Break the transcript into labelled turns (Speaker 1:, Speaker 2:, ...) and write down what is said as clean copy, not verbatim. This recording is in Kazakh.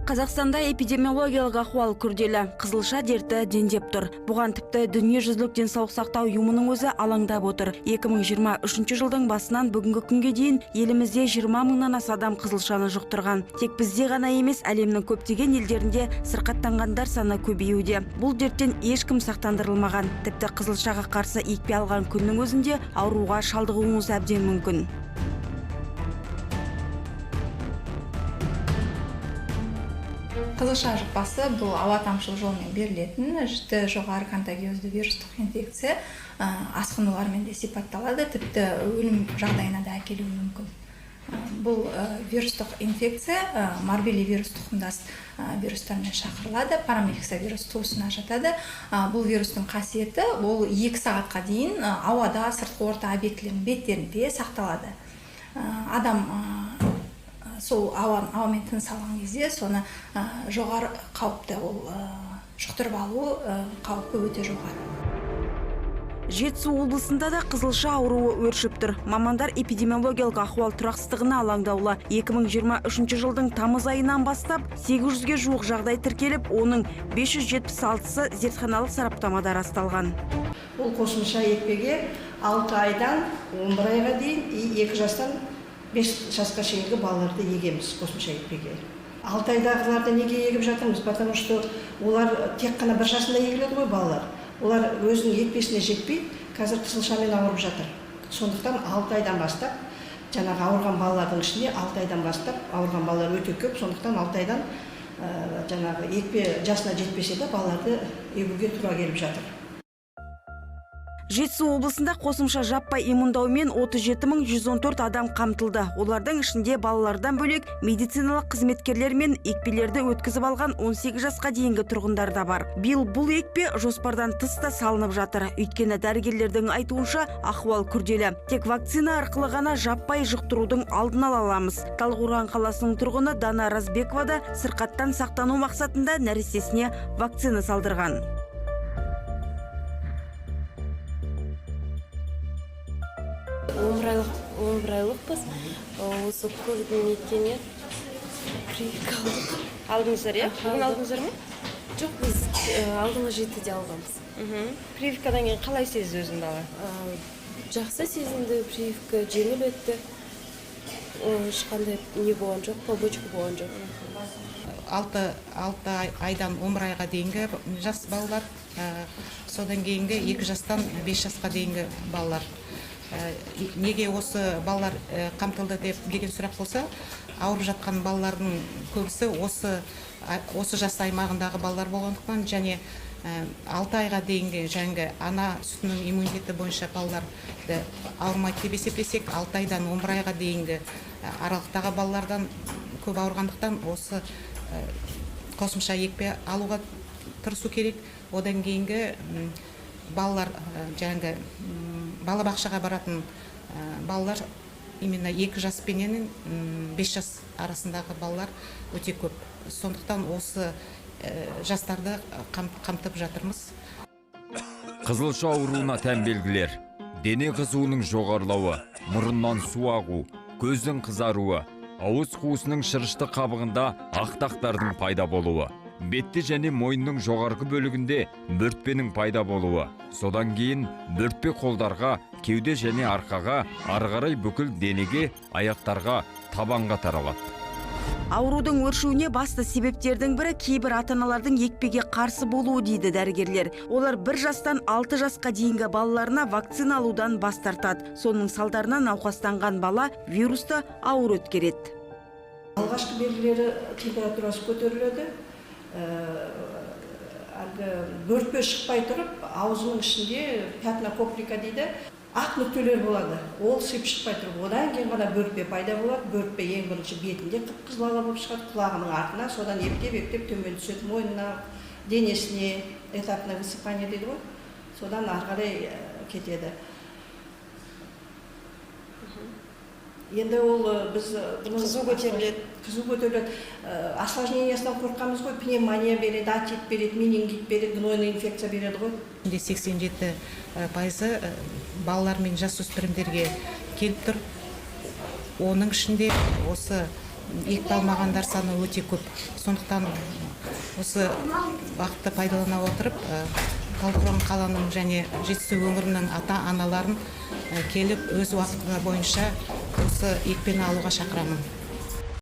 Speaker 1: Қазақстанда эпидемиологиялық ахуал күрделі. Қызылша дерті дендеп тұр. Бұған тіпті Дүниежүзілік денсаулық сақтау ұйымының өзі алаңдап отыр. 2023 жылдың басынан бүгінгі күнге дейін елімізде 20 мыңнан аса адам қызылшаны жұқтырған. Тек бізде ғана емес, әлемнің көптеген елдерінде сырқаттанғандар саны көбеюде. Бұл дерттен ешкім сақтандырылмаған. Тіпті қызылшаға қарсы екпе алған күннің өзінде ауруға шалдығуыңыз әбден мүмкін.
Speaker 2: Қызылша жұқпасы бұл ауа тамшылы жолмен берілетін жіті жоғары контагиозды вирустық инфекция, асқынулармен де сипатталады, тіпті өлім жағдайына да әкелуі мүмкін. Бұл вирустық инфекция морбилли вирус тұқымдас вирустармен шақырылады, парамиксовирус туысына жатады. Бұл вирустың қасиеті ол 2 сағатқа дейін ауада, сыртқы орта объектілерінің беттерінде сақталады. Адам сол ауамен тыныс алған кезде соны жоғары қауіпті ол жұқтырып алу қаупі өте жоғары.
Speaker 1: Жетісу облысында да қызылша ауруы өршіп тұр. Мамандар эпидемиологиялық ахуал тұрақсыздығына алаңдаулы. 2023 жылдың тамыз айынан бастап 800-ге жуық жағдай тіркеліп, оның 576-сы зертханалық сараптамада расталған.
Speaker 3: Бұл қосымша екпеге 6 айдан 11 айға дейін 2 жастан 5 жасқа шейінгі балаларды егеміз қосымша екпеге. 6 айдағыларды неге егіп жатырмыз? Потому что олар тек қана 1 жасында егіледі ғой балалар. Олар өзінің екпесіне жетпей, қазір қызылшамен ауырып жатыр. Сондықтан 6 айдан бастап, жаңағы ауырған балалардың ішінде 6 айдан бастап ауырған балалар өте көп, сондықтан 6 айдан жаңағы екпе жасына жетпесе де балаларды егуге тура келіп жатыр.
Speaker 1: Жетісу облысында қосымша жаппай иммундаумен 37 114 адам қамтылды. Олардың ішінде балалардан бөлек медициналық қызметкерлер мен екпелерді өткізіп алған 18 жасқа дейінгі тұрғындар да бар. Биыл бұл екпе жоспардан тыс та салынып жатыр. Өйткені дәрігерлердің айтуынша ахуал күрделі. Тек вакцина арқылы ғана жаппай жұқтырудың алдын ала аламыз. Талдықорған қаласының тұрғыны Дана Разбекова да сырқаттан сақтану мақсатында нәрестесіне вакцина салдырған.
Speaker 4: 11 айлықпыз. Осы ковидный неткеннен прививка алдық.
Speaker 5: Алдыңыздар, иә? Бүгін алдыңыздар ма?
Speaker 4: Жоқ, біз алдыңғы 7-де алғанбыз.
Speaker 5: Прививкадан кейін қалай сезді өзін бала?
Speaker 4: Жақсы сезінді, прививка жеңіл өтті. Ешқандай не болған жоқ, побочка болған жоқ.
Speaker 6: 6 айдан 11 айға дейінгі жас балалар, содан кейінгі 2 жастан 5 жасқа дейінгі балалар. Неге осы балалар қамтылды деп деген сұрақ болса, ауырып жатқан балалардың көбісі осы жас аймағындағы балалар болғандықтан және 6 айға дейінгі жаңағы ана сүтінің иммунитеті бойынша балаларды ауырмайды деп есептесек, 6 айдан 11 айға дейінгі аралықтағы балалардан көп ауырғандықтан осы қосымша екпе алуға тырысу керек. Одан кейінгі балалар, жаңағы балабақшаға баратын балалар, именно 2 жас пенен 5 жас арасындағы балалар өте көп. Сондықтан осы жастарды қамтып жатырмыз.
Speaker 7: Қызылша ауруына тән белгілер: дене қызуының жоғарылауы, мұрыннан су ағу, көздің қызаруы, ауыз қуысының шырышты қабығында ақ дақтардың пайда болуы, бетте және мойынның жоғарғы бөлігінде бөртпенің пайда болуы, содан кейін бөртпе қолдарға, кеуде және арқаға, ары қарай бүкіл денеге, аяқтарға, табанға таралады.
Speaker 1: Аурудың өршуіне басты себептердің бірі кейбір ата-аналардың екпеге қарсы болуы дейді дәрігерлер. Олар 1 жастан 6 жасқа дейінгі балаларына вакцина алудан бас тартады. Соның салдарынан науқастанған бала вирусты ауыр өткереді.
Speaker 3: Алғашқы белгілері температурасы көтеріледі. Әлгі бөртпе шықпай тұрып, аузының ішінде пятна Коплика дейді, ақ нүктелер болады. Ол сыйып шықпай тұрып, одан кейін ғана бөртпе пайда болады. Бөртпе ең бірінші бетінде қып-қызыл ала болып шығады, құлағының артына, содан ептеп-ептеп төмен түседі, мойнына, денесіне, этапное высыпание дейді ғой. Содан ары қарай кетеді. Енді ол біз бұны
Speaker 5: Қызу көтеріледі.
Speaker 3: Қызу көтеріледі. Осложнениясынан қорқамыз ғой, пневмония береді, отит береді, менингит береді, гнойный инфекция береді ғой.
Speaker 6: Енді 87 пайызы балалар мен жасөспірімдерге келіп тұр. Оның ішінде осы Екпе алмағандар саны өте көп. Сондықтан осы уақытты пайдалана отырып, Талдықорған қаланың және Жетісу өңірінің ата аналарын келіп, өз уақыты бойынша осы екпені алуға шақырамын.